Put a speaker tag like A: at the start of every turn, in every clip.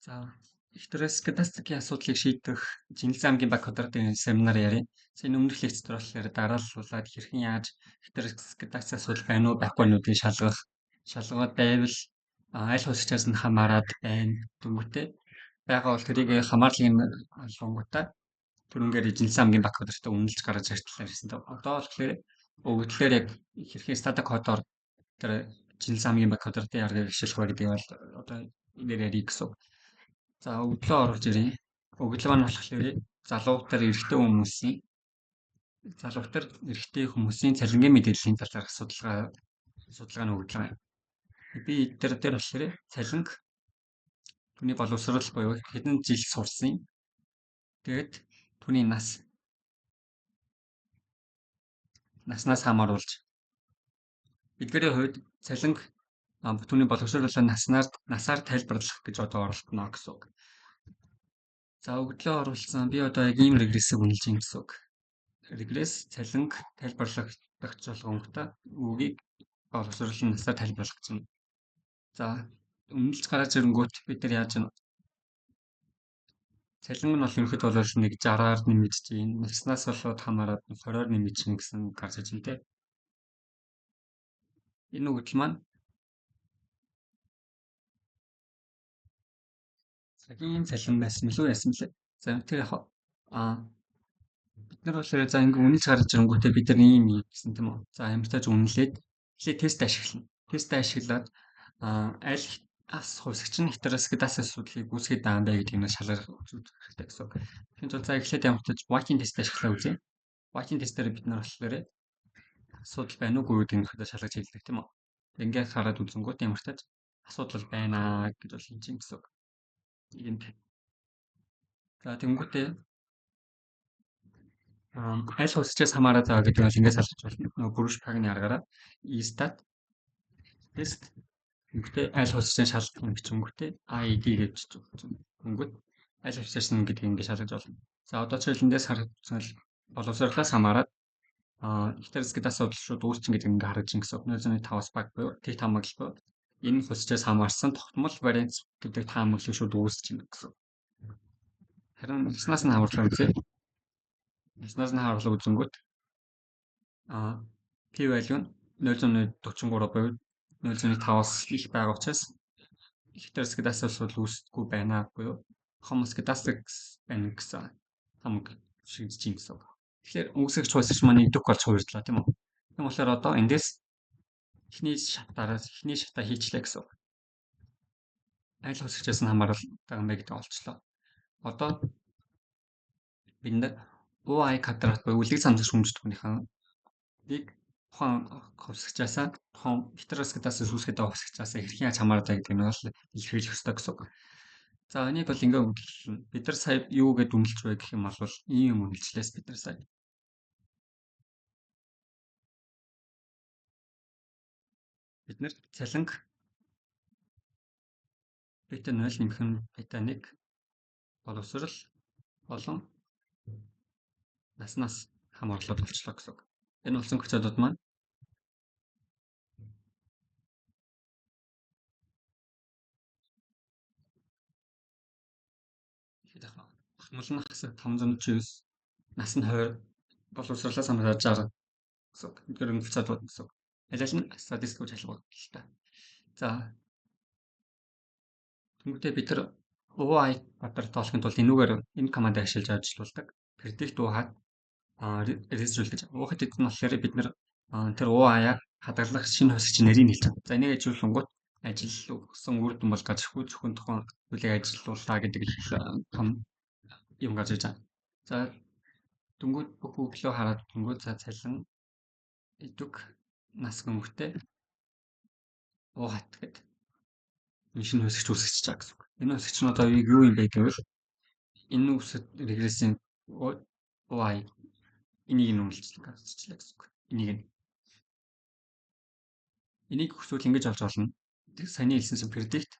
A: За, их скедастикийн асуудлыг шийдэх жинлэн аймгийн баг квадратын семинар ярив. За, энэ өмнөх лекц дээр болохоор дарааллуулаад хэрхэн яаж скедастик асуудал байна уу байхгүй нүдийг шалгах, шалгаад байвал аль хувьсагчаас нь хамаарат байна дүнгүүтээ байгаа бол тэрийг хамаарлыг нь олгонгуудаа түрүүнгээр жинлэн аймгийн баг квадратыг үнэлж гаргаж ирэх талаар ярьсан. Одоо болохоор өгөгдлөөр яг хэрхэн стата кодоор тэр жинлэн аймгийн баг квадратын аргыг ашиглах вэ гэдгийг бол одоо энэ ярих гэсэн. За, өгдлөө оруулж ирье. Өгдөл маань болохоор залуутаар эрэгтэй хүмүүсийн залуутаар эрэгтэй хүмүүсийн цалингийн мэдээллийн талаарх судалгааны өгдөл байна. Би тэр дээр болохоор цалинг түүний боловсрол буюу хэдэн жил сурсан. Тэгээд түүний наснаас хамааруулж эдгээрийн хувьд цалинг түүний боловсрол насаар тайлбарлах гэж одоо оролдоно гэсэн үг. За, өгдлөө оруулсан. Би одоо яг ийм регрессийг үнэлж юм гэсэн үг. Регресс цалинг тайлбарлах болгонготой үгийг боловсрол нь насаар тайлбарлах гэж байна. За, үнэлж гараад ирэнгүүт бид нар яаж вэ? Цалинг нь бол ерөнхийдөө бол нэг 60-аар нэмэгдэж байна. Наснаас болоод хамаарат 20-оор нэмэгдэж байна гэсэн гарч иж байна те. Энэ өгдөл маань цагийн цалин байсан мөлөө яасан бэлээ. За, тэр яг бид нар болохоор за ингээ үнэлж гарч ирэнгүүтээ бид нар ийм гэсэн тийм үү. За, ямар тааж үнэлээд эхлээд тест ашиглана. Тест ашиглаад аль ас хувьсагч нь хетероскедас асуудлыг үүсгээд байгаа юм бэ гэдгийг нь шалгах хэрэгтэй гэсэн үг. Тэгэхээр бол за эхлээд ямар тааж White-ийн тест ашиглаа үзье. White-ийн тестээр бид нар болохоор асуудал байна уугүй гэдгийг нь шалгаж хэлдэг тийм үү. Ингээ хараад үзэнгүүт ямар тааж асуудал байна гэж бол хэлж юм гэсэн үг. Энд. За, тэнгүүтээ аль хувьсагчаас хамаарат байгаа гэдэг нь ингээд салгаж болно. Нөгөө бүрш пагны аргаараа e-stat тест тэнгүүтээ аль хувьсагчийн шалгах бичингүүтээ ID гэж тэнгүүт аль хувьсагч нь гэдгийг ингээд шалгаж болно. За, одоо жишээл эндээс харагдсан боловсруулаас хамаарат хетероскед асуудал шууд үүсчин гэдэг ингээд харагдаж байна гэсэн. 0.5-аас баг буюу тэг таамаглал буюу энэ хувьсагчаас хамаарсан тогтмол вариант гэдэг таамаглал шууд үүсэж байна гэсэн. Харин наснаас нь хамаарлаа үзье. Наснаас нь хамаарлаа үзэнгүүт p value нь 0.43 буюу 0.5-аас их байгаа учраас хетероскед асуудал үүсдэггүй байна буюу homoskedastic байна гэсэн хамаг шигдэж байна гэсэн. Тэгэхээр үүсгэгч хувьсагч маань идэвх болж хувирдлаа тийм үү. Тийм болохоор одоо эндээс эхний шатаа хийчлээ гэсэн үг. Аль хувьсагчаас нь хамаарал байгаа юм бэ гэдэг олчлоо. Одоо бид нар UI квадрат буюу үлгэр самсагч хүмүүжтгүүнийхэн нэг тухайн хувьсагчаасаа тухайн хетероскедасаас үүсгээд байгаа хувьсагчаасаа хэрхэн яаж хамаардаг гэдэг нь бол илэрхийлэх ёстой гэсэн үг. За, энийг бол ингээ үнэлнэ. Бид нар сая юу гэд үнэлж вэ гэх юм бол ийм юм үнэлжлээс бид нар сая. Бид нэр цалинг бета 0 нэмэх нь бета 1 боловсрол болон наснаас хамаарлаад болчлоо гэсэн үг. Энэ болсон кодууд маань тогтмол нь хасаг 549 нас нь 20 боловсруулаас хамаарат 60 гэсэн үг. Эдгээр өнгөлцөөд гэсэн үг. Аль аль нь статистик гэж хэлэх л та. За, тэнгуүтээ бид нар UI квадрат олохын тулд энүүгээр энэ команд ашиглаж ажиллаулдаг. Predict U hat residual гэж. U hat гэдэг нь болохоор бид нар тэр UI-аа хадгалах шинэ хувьсагчийн нэрийг хэлж байгаа. За, энийг ажиллуулангуут ажилласан үр дүн бол гарч ирэхгүй зөвхөн тухайн зүйлийг ажиллууллаа гэдэг их том юм гарч иж байгаа. За, дөнгөж бүх өглөө хараад дөнгөж за цалин идэвх нас гүнгтэй U hat гэдэг энэ шинэ хувьсагч үүсгэж байгаа гэсэн үг. Энэ хувьсагч нь одоо юу юм бэ гэвэл энэ үсэт регрессийн UI энийг нь үнэлж гаргачихлаа гэсэн үг. Энийг нь. Энийг хүсвэл ингэж олж олно. Саяны хэлсэн чинь predict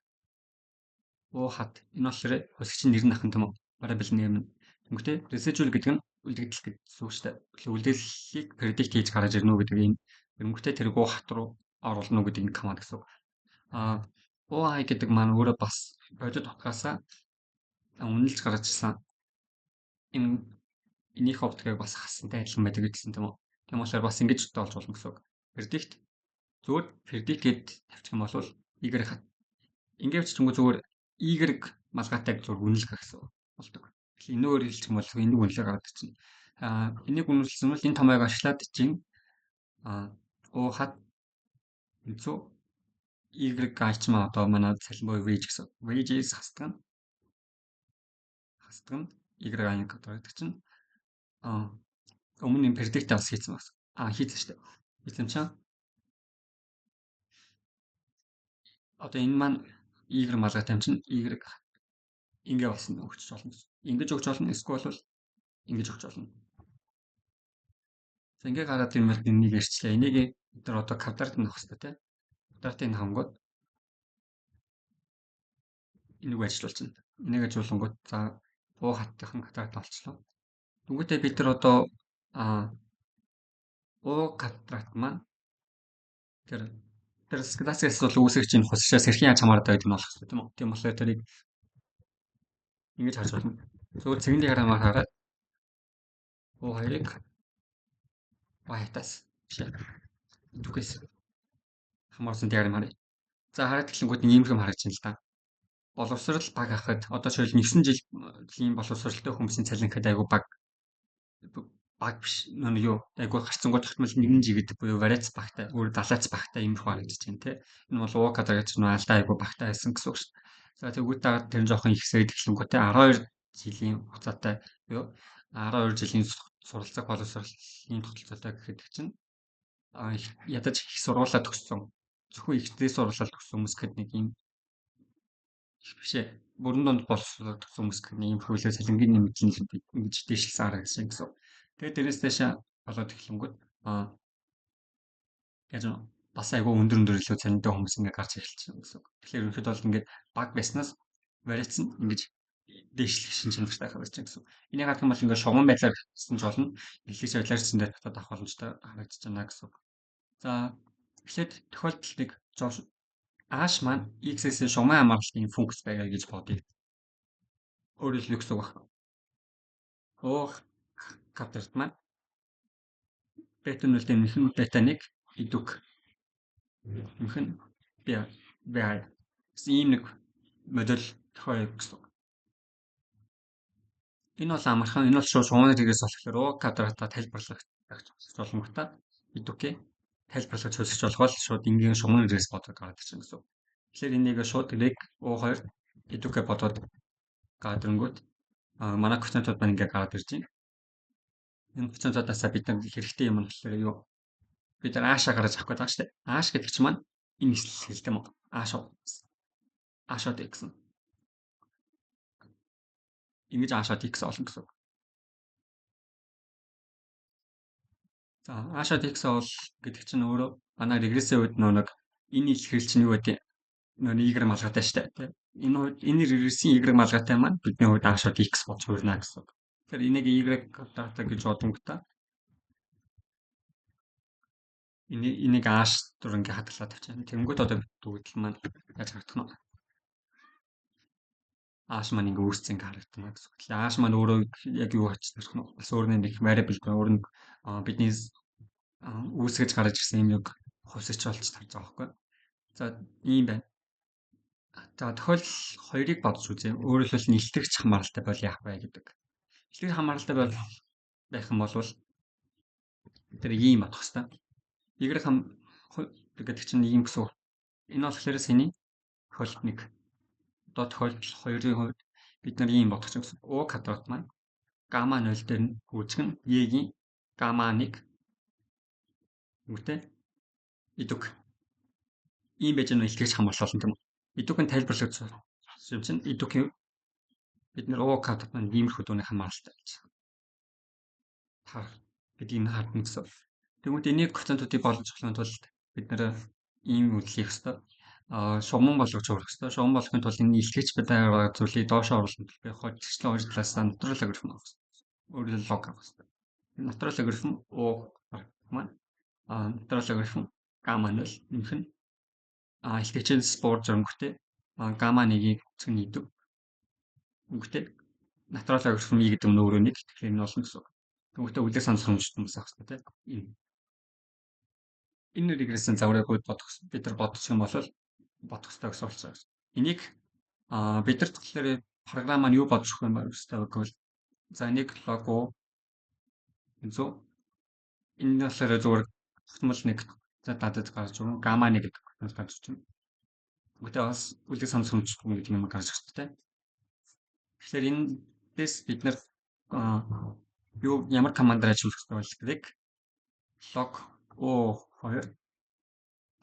A: U hat энэ болохоор хувьсагчийн нэр нь ахын тийм үү? Variable name нь. Тэнгүүтээ residual гэдэг нь үлдэгдэл гэсэн үг шүү дээ. Үлдэгдлийг predict хийж гаргаж ирнэ үү гэдэг энэ Тэнгүүтээ тэрийг U hat руу оруулна уу гэдэг энэ команд гэсэн үг. UI гэдэг маань өөрөө бас бодит утгаасаа үнэлж гаргаж ирсэн энэ энийх оптикийг бас хасантай адилхан байдаг гэсэн тийм үү. Тийм болохоор бас ингэж олж болно гэсэн үг. Predict зүгээр predict гэд тавьчих юм бол y хат ингэ явчихгүй зүгээр y малгайтайг зүгээр үнэлэх гэсэн болдог. Тэгэхээр энэгээр хэлчих юм бол энийг үнэлгээ гаргадаг чинь. Энийг үнэлсэн бол энэ томьёог ашиглаад чинь У хат үгүй y ч маа одоо манай цалин буюу wage гэсэн. Wages хасдаг нь y квадрат гэдэг чинь өмнө нь predict бас хийсэн байна. Хийсэн шүү дээ. Хийсэн чинь одоо энэ маань y малгайтай юм чинь y ингээ болсон өгч болно гэсэн. Ингэж өгч болно. Эсвэл бол ингэж өгч болно. За ингээ гараад ирмэл энийг ярьчлаа. Энийг бид нар одоо квадрат нь авах хэрэгтэй тий. Квадратыг хангууд энийг ажиллуулчихна. Энийг ажиллуулангууд за буу хаттынхан квадрат олчлоо. Нүгүүтээ бид нар одоо у квадрат маань тэр классик асуудал үүсгэж чинь хусчаас хэрхэн яаж хамаардаг гэдэг нь болох хэрэгтэй тийм үү. Тийм болохоор тэрийг ингэж харж байна. Зүгээр цэгэн диаграмаар хараад у хоёрыг y-таас биш түүхээс хамаарсан диаграм харъя. За хараад эхлэнгүүд нэг иймэрхүү харагдаж байна л да. Боловсрал баг ахад одоо жишээл 9 жилийн боловсралтай хүмүүсийн цалин гэхэд айгүй баг биш нөө юу айгүй гарцсангууд тогтмол 1 жи гэдэг буюу вариац багтай өөр далаац багтай иймэрхүү харагдаж байна те. Энэ бол У квадрат гэж нөө алдаа айгүй багтай байсан гэсэн үг шүү. За тэгвэл дагаад тэр нь жоохон ихсээд эхлэнгүүтээ 12 жилийн хугацаатай буюу 12 жилийн суралцах боловсролын тогтолцоотой гэхэд чинь ядаж их сургуулаа төгссөн. Зөвхөн их дээд сургуулаа төгссөн хүмүүс гэхэд нэг юм их биш ээ. Бүрэн дунд боловсрол төгссөн хүмүүс гэхэд нэг юм хөлөө цалингийн нэмэгдэл ингэж дээшилсэн харагдсан гэсэн. Тэгээд дээрээс дэше болоод эхлэнгүүт яаж бас айгүй өндөр өндөр илүү цалинтай хүмүүс ингээ гарч эхэлж байна гэсэн үг. Тэгэхээр ерөнхийдөө бол ингээд баг байснаас вариац нь ингэж дээшлэх шин чанартай харагдаж байна гэсэн. Энийг харах юм бол ингээд шугаман байдлаар хийсэн ч болно. Эхлэх байдлаар хийсэн дээр татаад авах боломжтой харагдаж байна гэсэн үг. За эхлээд тохиолдолтыг ааш маань x-ээс шугаман хамааралтын функц байгаа гэж бодъё. Өөрөөр хэлбэл гэсэн үг байна. У квадрат маань бета 0 дээр нэмэх нь бета 1 идэвх нэмэх нь би гэсэн ийм нэг модель тохио гэсэн. Энэ бол амархан, энэ бол шууд шугамны регресс болохоор У квадратаа тайлбарлах боломжтой. Идэвхээ тайлбарлаж хөлсөж болгоод шууд энгийн шугамны регресс бодоод гараад ирсэн гэсэн. Тэгэхээр энийг шууд reg U2 идэвхээ бодоод гараад ирэнгүүт манай коэффициентууд маань ингээ гараад ирж байна. Энэ коэффициентуудаасаа бид нар хэрэгтэй юм нь болохоор юу? Бид нар аашаа гаргаж авах гэдэг байгаа шүү дээ. Ааш гэдэг чинь маань энэ эслэл тийм үү? Аашууд x. Ингэж аашаад x олно гэсэн үг. За аашаад x ол гэдэг чинь өөрөө манай регрессийн үед нөө нэг энэ илэрхийлэл чинь юу гэдэг нөө y малгайтай шүү дээ. Энэ хувьд энэ регрессийн y малгайтай маань бидний хувьд аашаад x болж хуурна гэсэн үг. Тэгэхээр энийг y квадрат гэж бодонготой энийг ааш дур ингээ хадгалаад тавьчихна. Тэнгүүд одоо дүүгдэл маань яаж харагдах нь вэ? Ааш маань ингээ үүсцэн ингээ харагдана гэсэн үг. Тэгэхээр ааш маань өөрөө яг юу ачиж тарах нь бас өөр нэг variable өөр нэг бидний үүсгэж гаргаж ирсэн юм яг хувьсагч болж тарж байгаа байхгүй. За ийм байна. За тохиолдол хоёрыг бодож үзье. Өөрөөр хэлбэл нэлтгэгч хамааралтай бол яах вэ гэдэг. Илтгэгч хамааралтай бол байх юм бол тэр ийм бодох хэвээр. Y хам гэдэг чинь ийм гэсэн үг. Энэ болохоор сэний тохиолдол 1. Одоо тохиолдол 2-ын хувьд бид нар ийм бодох чинь гэсэн. У квадрат маань гамма 0 дээр нь гүйцэх нь e-ийн гамма 1 үүтэй идэвх. Ийм байж нь илтгэгч хамгаалал болно тийм үү? Идэвх нь тайлбарлаж юм чинь идэвх бид нар У квадрат маань иймэрхүү дүний хамааралтай гэж. Таар гэдгийг нь хардна гэсэн. Тэгмүүд энийг коэффициентуудыг болгож авахын тулд бид нэр ийм үйлдэл хийх ёстой. Шугаман болгож авах ёстой. Шугаман болгохын тулд энэ илтгэгч байгаа зүйлийг доошоо оруулахын тулд би хожигчлон хоёр талаас натурал логарифм авах ёстой. Өөрөөр лог авах ёстой. Натурал логарифм У маань натурал логарифм гамма 0 нэмэх нь илтгэгчээс буурж оронготой Гамма 1-ийг үүсгэн нийтв. Үгтэй натурал логарифм e гэдэг нь өөрөө 1. Тэгэхээр энэ болно гэсэн үг. Тэгвэл үлдэх санал хөнгөжт хүмүүс авах хэрэгтэй тийм. Энэ регрессийн загварыг бодох бид нар бодчих юм бол бодох хэрэгтэй гэсэн болцоо. Энийг бид нар тэгэхээр програм маань юу бодож өгөх юм бэ гэвэл за энийг лого 100 энэ болохоор зүгээр тогтмол нэг датад гарч ирнэ. Гамма 1 гэдэг тогтмол гарч ирнэ. Гэхдээ бас үлдэх санал хөнгөжт гэдэг юм гарч ирж байна. Тэгэхээр энэс бид нар юу ямар командаар ажиллах хэрэгтэй бол гэдэг log o2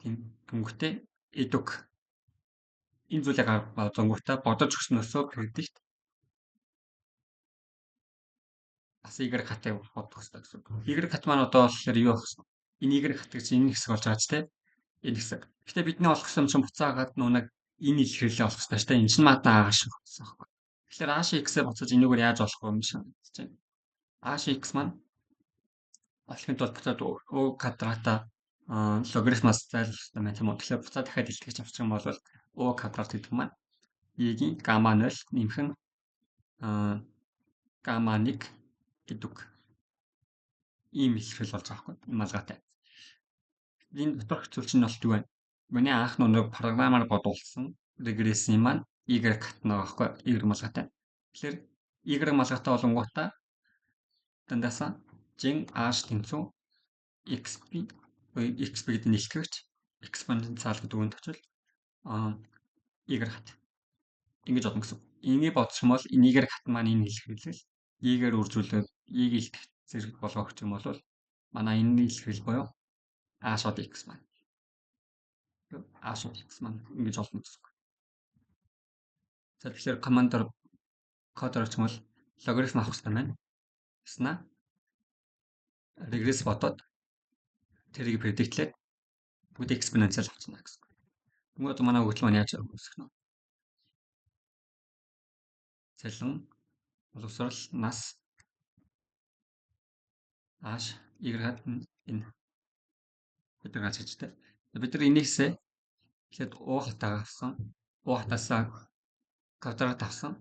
A: тийм түнхтэй educ энэ зүйлийг бодонгуудаа бодож өгснөөсөө predict бас y хатыг бодох хэрэгтэй гэсэн үг. Y хат маань одоо болохоор юу байх вэ? Энэ y хат гэж энэ хэсэг болж байгаа ч тийм энэ хэсэг. Гэхдээ бидний олох юм чинь буцаагаад нүг энэ илэрхийлэл олох хэрэгтэй шүү дээ. Энэ чинь мадаа ааш гэсэн юм. Тэгэхээр ааш x-ээ буцаж энэгээр яаж олох вэ юм шиг байна. Ааш x маань олохын тулд буцаад o квадрата логарифмаас зайлах хэрэгтэй байна тийм үү. Тэгэхээр буцаад дахиад илтгэж авчих юм бол o квадрат гэдэг маань e-ийн гамма 0 нэмэх нь гамма 1 гэдэг ийм илэрхийлэл болж байгаа байхгүй малгайтай. Энэ доторх зүйл чинь бол юу вэ? Миний анх нэг програмаар бодуулсан регрессийн маань y хатна байгаа байхгүй y малгайтай. Тэгэхээр y малгайтай болонгуудаа дандаасаа жин h тэнцүү xp xp гэдэг нь илтгэгч экспоненциал гэдэг үгэнд очвол y хат ингэж бодно гэсэн. Энийг бодчих юм бол энэ y хат маань энэ илэрхийлэл y-гээр үржүүлээд y-г илтгэх зэрэг болгох юм бол манай энэ илэрхийлэл буюу a шот x маань a шот x маань ингэж олно гэсэн үг. За тэгэхээр командор кодоор очих юм бол логарифм авах хэрэгтэй байна. Яснаа регресс бодоод тэрийг предиктлээд бүгд экспоненциал авчихна гэсэн. Тэгмээ одоо манай өгөгдөл маань яаж үүсгэх нь вэ? Цалин боловсрал нас ааш y энэ бид нар гарч ижтэй. Бид нар энийсээ тэгэхээр у хатаа авсан. У хатаасаа квадрат авсан.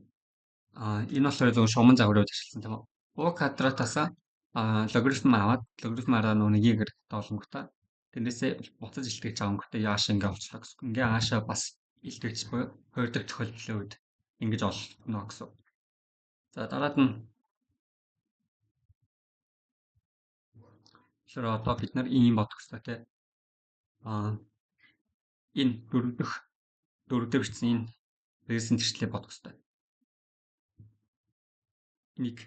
A: Энэ болохоор зөвхөн шугаман загварыг ашигласан тийм үү? У квадратаасаа логарифм аваад логарифмаараа нөгөө нэг y тоолонготой тэрнээсээ буцаж илтгэж байгаа өнгөтэй яаш ингээ олчлоо гэсэн. Ингээ аашаа бас илтгэж буюу хоёр дахь тохиолдлын үед ингэж олно гэсэн. За дараад нь тэгэхээр одоо бид нар ийм бодох хэрэгтэй тий. Энэ дөрөв дэх бичсэн энэ регрессийн тэрчлэлийг бодох хэрэгтэй. Энийг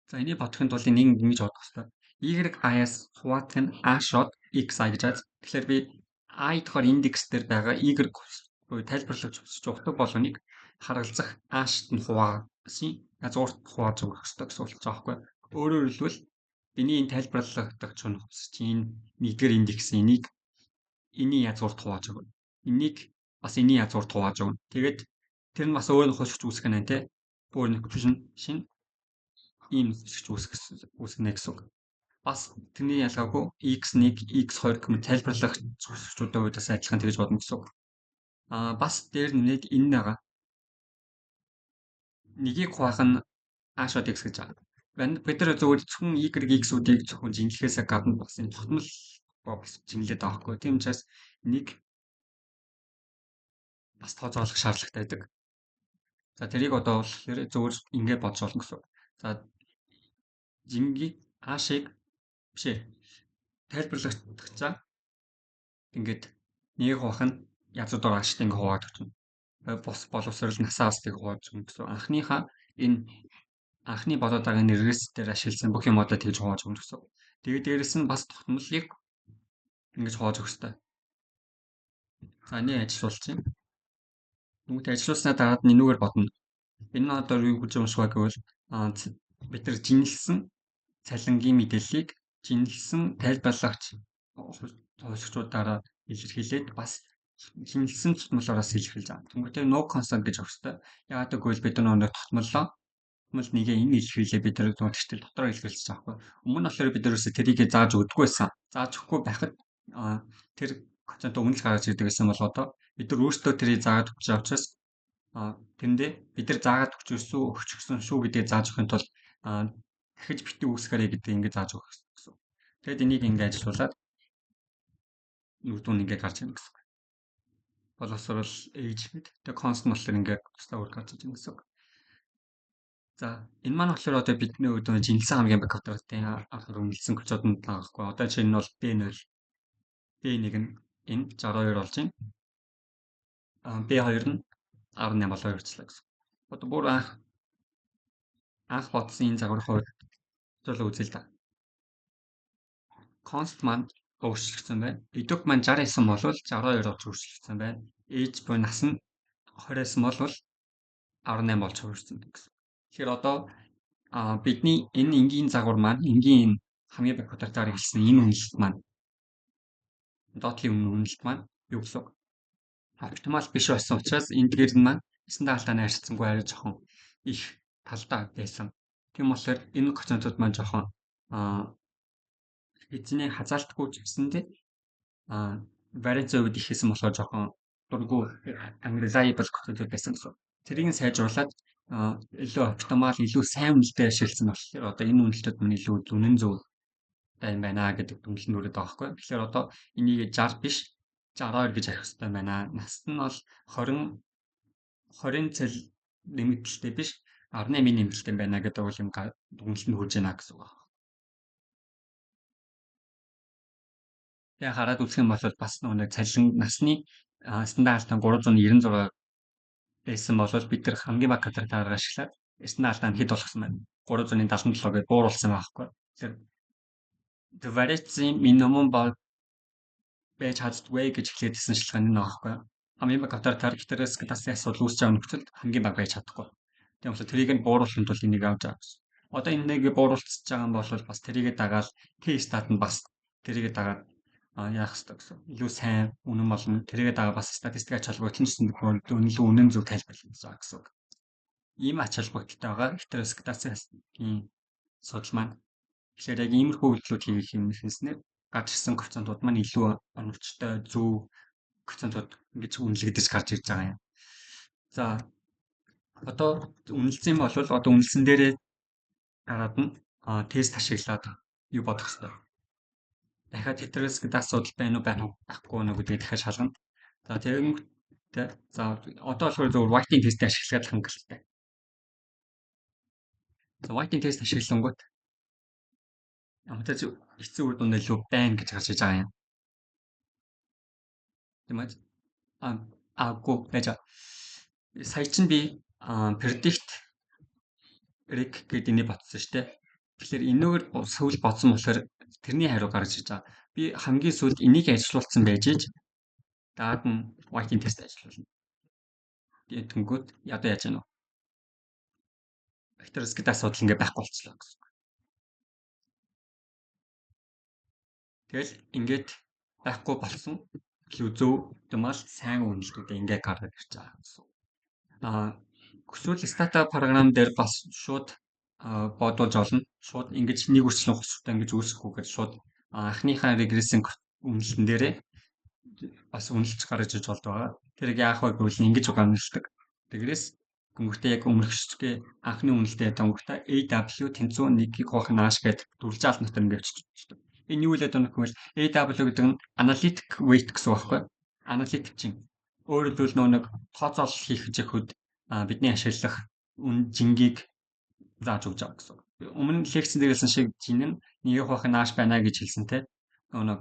A: за энийг бодохын тулд энийг ингэж бодох хэрэгтэй. Y-аас хуваагдах нь a шот xi гэж байна. Тэгэхээр би i дахь индекс дээр байгаа y буюу тайлбарлагч хүсэж утга болгоныг харгалзах a-шт нь хуваасан язгуурт хувааж өгөх хэрэгтэй гэсэн болж байгаа байхгүй. Өөрөөр хэлбэл миний энэ тайлбарлагдах чон хүсэж энэ нэгдүгээр индекс энийг энийн язгуурт хувааж өгнө. Энийг бас энийн язгуурт хувааж өгнө. Тэгээд тэр нь бас өөр нөхөсгч үүсгэх нь тий. Өөр нөхөсгч шин ийм нөхөсгч үүсгэнэ гэсэн үг. Бас тэрний ялгаагүй x1, x2 гэмээр тайлбарлах зурагчдуудын хувьд бас адилхан тэгж бодно гэсэн үг. Бас дээр нэмээд энэ байгаа. Нэгийг хуваах нь a шот x гэж байгаа. Бид нар зөвхөн зөвхөн y x-үүдийг зөвхөн жинлэхээс гадна бас энэ тогтмол бас жинлээд байгаа байхгүй. Тийм учраас нэг бас тооцоолох шаардлагатай байдаг. За тэрийг одоо болохоор зөвхөн ингэ бодож болно гэсэн үг. За жингийг a-шийг биш ээ тайлбарлагчаа ингээд нэг хуваах нь язгуур ааштай ингээ хуваадаг чинь. Бус боловсрол насаа астыг хувааж өгнө гэсэн. Анхныхаа энэ анхны бодоод байгаа нэрээс дээр ашигласан бүх юмудаа тэгж хувааж өгнө гэсэн. Тэгээд дээрэс нь бас тогтмолыг ингэж хувааж өгөх хэрэгтэй. За энийг ажилуулчих юм. Нүгт ажилуулснаа дараад нь энүүгээр бодно. Энэ нь одоо юу гэж унших вэ гэвэл бид нар жинлсэн цалингийн мэдээллийг жинлсэн тайлбарлагч хувьсагчуудаараа илэрхийлээд бас жинлсэн тогтмолоороос илэрхийлж байгаа. Тэнгүүтээ no constant гэж өгөх хэрэгтэй. Яагаад гэвэл бид нар тогтмоллоо. Тогтмол нэгээ энэ илэрхийлээ бид нар тэгтэл дотроо илэрхийлж байгаа байхгүй. Өмнө нь болохоор бид нар ерөөсөө тэрийг зааж өгдөггүй байсан. Зааж өгөхгүй байхад тэр концентд өмнө л гаргаж ирдэг гэсэн бол одоо Бид нар өөрсдөө тэрийг заагаад өгч байгаа учраас тэрэндээ бид нар заагаад өгч ирсэн өгчихсөн шүү гэдгийг зааж өгөхийн тулд дахиж битгий үүсгээрэй гэдэг ингэ зааж өгөх гэсэн. Тэгэд энийг ингэ ажилуулад үр дүн ингэ гарч ирнэ гэсэн. Боловсрол age гэд. Тэгээ constant болохоор ингэ тусдаа үр гарч ирнэ гэсэн. За, энэ маань болохоор одоо бидний хувьд жинлсэн хамгийн бага квадратын аргаар үнэлсэн коэффициент байгаа байхгүй. Одоо жишээ нь бол B0, B1 нь энэ 62 болж байна. B2 нь 18 болоо явуулчлаа гэсэн. Одоо бүр анх бодсон энэ загварын хувьд зөвлөө үзье л да. Const маань өөрчлөгдсөн байна. Educ маань 69 болвол 62 болж өөрчлөгдсөн байна. Age буюу нас нь 29 болвол 18 болж өөрчлөгдсөн гэсэн. Тэгэхээр одоо бидний энэ энгийн загвар маань, энгийн энэ хамгийн бага квадратаар хэлсэн энэ үнэлэлт маань, доотлын үнэлэлт маань юу гэсэн үг? Оптимал биш байсан учраас энэ дээр нь маань 9 даалтаа харьцсангүй арай жоохон их талдаа байсан. Тийм болохоор энэ коэффициентууд маань жоохон эзний хазаалтгүй ч гэсэндээ варианцын хувьд их хийсэн болохоор жоохон дургүй unreliable коэффициентууд байсан гэсэн. Тэрийг нь сайжруулад илүү оптимал, илүү сайн үнэлэлтээр ашигласан болохоор одоо энэ үнэлэлтүүд маань илүү үнэн зөв юм байна гэдэг дүгнэлтэнд хүрээд байгаа байхгүй. Тэгэхээр одоо энийг 60 биш 62 гэж харих хэрэгтэй байна. Нас нь бол 20 цэл нэмэгдэлтэй биш 18-ийн нэмэлттэй байна гэдэг бол юм дүгнэлтэнд хүрж байна гэсэн үг байна. Тэгээ хараад үзэх юм бол бас нэг цалин насны стандарт 396 байсан бол бид нар хамгийн бага квадратаар ашиглаад стандарт нь хэд болгосон байна? 377 гэж бууруулсан байхгүй. Тэгэхээр the variance minimum бол байж чаддгүй гэж эхлээд исэн шилжих нь байхгүй. Хамгийн бага квадратаар гетероскедастын асуудал үүсэж байгаа нөхцөлд хамгийн бага байж чадахгүй. Тийм болохоор тэрийг нь бууруулахын тулд энийг авч байгаа гэсэн. Одоо энэ нэг бууруулчихж байгаа юм бол бас тэрийгэ дагаад T stat нь бас тэрийгэ дагаад яах ёстой гэсэн. Илүү сайн үнэн болно. Тэрийгэ дагаад бас статистик ач холбогдол нь гэсэн илүү үнэн зөв тайлбарлана гэсэн үг. Ийм ач холбогдолтой байгаа гетероскедастын асуудал маань. Тэгэхээр яг иймэрхүү үйлдэлүүд хийх юм хийснээр гарч ирсэн коэффициентууд маань илүү оновчтой, зөв коэффициентууд ингэж үнэлэгдэж гарч ирж байгаа юм. За, одоо үнэлсэн юм бол одоо үнэлсэн дээрээ дараад нь тест ашиглаад юу бодох хэрэгтэй. Дахиад heteroscedasticity асуудал байна уу байхгүй уу гэдгийг дахиад шалгана. За, тэгэнгүүтээ за одоо болохоор зөвхөн White-ийн тестийг ашиглаад хангалттай. За, White-ийн тест ашиглангуут ямар ч эцсийн үр дүн илүү байна гэж гарч иж байгаа юм. Тийм ээ. Аагүй байж. Сая чинь би predict reg гэдэг энийг бодсон шүү дээ. Тэгэхээр энэгээр сүүл бодсон болохоор тэрний хариу гарч иж байгаа. Би хамгийн сүүлд энийг ажилуулсан байж иж даад нь White-ийн тест ажиллуулна. Тэгэнгүүт одоо яаж яана вэ? Heteroscedasticity асуудал ингээ байхгүй болчихлоо гэсэн. Тэгэл ингээд байхгүй болсон илүү зөв оптимал сайн үнэлтүүдээ ингээд гаргаад ирж байгаа гэсэн. Хүсвэл Stata програм дээр бас шууд бодуулж олно. Шууд ингэж нэг үрчлэн хостой ингэж үүсгэхгүйгээр шууд анхныхаа регрессийн үнэлтэн дээрээ бас үнэлж гаргаж иж болдог байгаа. Тэрийг яах вэ гэвэл ингэж үнэлдэг. Тэгрээс гүнгүүтээ яг өмнөх шүчгээ анхны үнэлтээ донгогтой AW тэнцүү 1-ийг хуваах нааш гэдэг дүрлжаалт дотор ингэж өчтдөг. Энэ юу хэлээд байгаа вэ гэвэл AW гэдэг нь analytic weight гэсэн үг байхгүй. Analytic чинь өөрөөр хэлбэл нөө нэг тооцоолол хийх гэж ихэд бидний ашиглах үн жингийг зааж өгч байгаа гэсэн үг. Өмнө нь лекцэн дээр хэлсэн шиг жин нь нэг хуваах нааш байна гэж хэлсэн те. Нөө нэг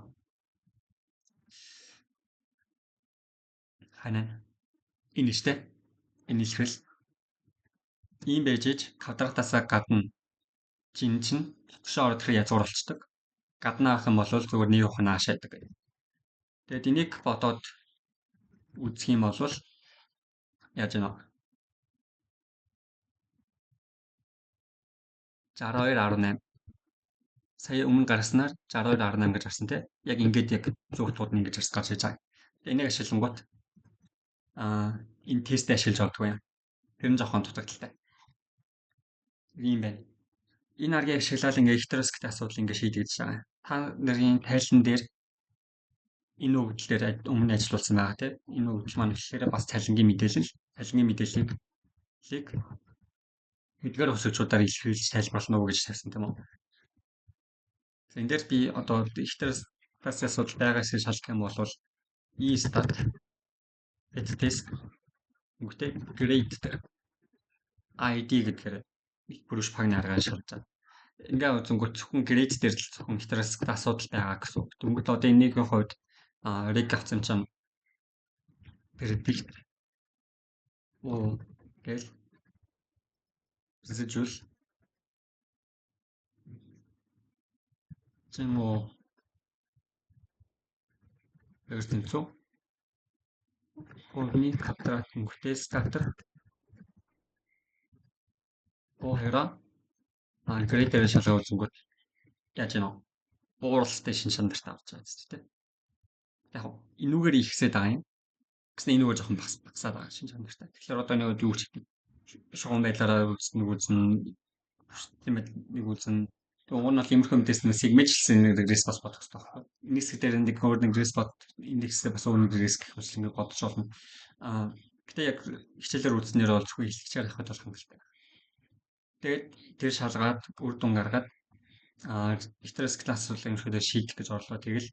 A: ханаа энэ штэ. Энэ илэрхэл ийм байж иж квадратаасаа гадна жин чинь дотгошоо ороод ирэхээр язгуур болчдөг. Гадна авах юм бол зүгээр нэг ухаан нааш байдаг. Тэгээд энийг бодоод үзэх юм бол яаж яана вэ? 62.18 сая өмнө гаргаснаар 62.18 гэж гарсан тий. Яг ингээд яг зөв утгууд нь ингэж гарч иж байгаа. Энийг ашиглангуут энэ тест ашиглаж болдгоо юм. Тэр нь жоохон дутагдaltaй. Ийм байна. Энэ аргыг ашиглаад ингээ heteroscedasticity асуудал ингээ шийдэгдэж байгаа. Та нарын тайлан дээр Энэ өгөгдөл дээр өмнө ажиллуулсан байгаа, тийм. Энэ өгөгдөл маань болохоор бас цалингийн мэдээлэл, цалингийн мэдээллийг эдгээр хувьсагчуудаар илэрхийлж тайлбарлана уу гэж тавьсан, тийм үү. За, энэ дээр би одоо heteroscedasticity асуудал байгаа эсэхийг шалгах юм бол e stat test үгтэй grade дээр ID гэдгээр бүрүүш пагны аргаар шалгаж байгаа. Ингээ үзэнгүүт зөвхөн grade дээр л зөвхөн heteroscedastic асуудал байгаа гэсэн үг. Дөнгөт одоо энэний хувьд reg авсан чинь predict оо гэл residual зин оо тэнцүү хувийн квадрат өнгөтэй scatter оо хэра grade дээр шалгаа үзэнгүүт яаж юм бэ? Бууралтай шин чанартай авч байгаа зү, тэ. Яг энүүгээр ихсээд байгаа юм. Гэсэн энүүгээр жоохон багасаад байгаа шин чанартай. Тэгэхээр одоо нэг юу ч шугам байдлаараа үзсэн нэг үзэн, тийм нэг үзэн. Тэг уг нь бол иймэрхүү мэдээс нэг сегментчлсэн нэг риск бас бодох хэрэгтэй байхгүй. Энэ хэсэг дээр нэг өөр нэг риск бод, энэ хэсгээр бас өөр нэг риск гэх мэт ингэ бодож болно. Гэтэ яг хичээлээр үзснээр бол зөвхөн хэлчихээр явахад бол хангалттай. Тэгээд тэр шалгаад үр дүн гаргаад heteroscedastic асуудлыг ерөнхийдөө шийдэх гэж орлоо. Тэгэл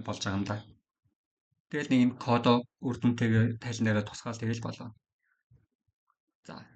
A: болж байгаа юм да. Тэгэл нэг юм кодо үр дүнтэйгээ тайлан дээрээ тусгаал тэгэл болоо. За.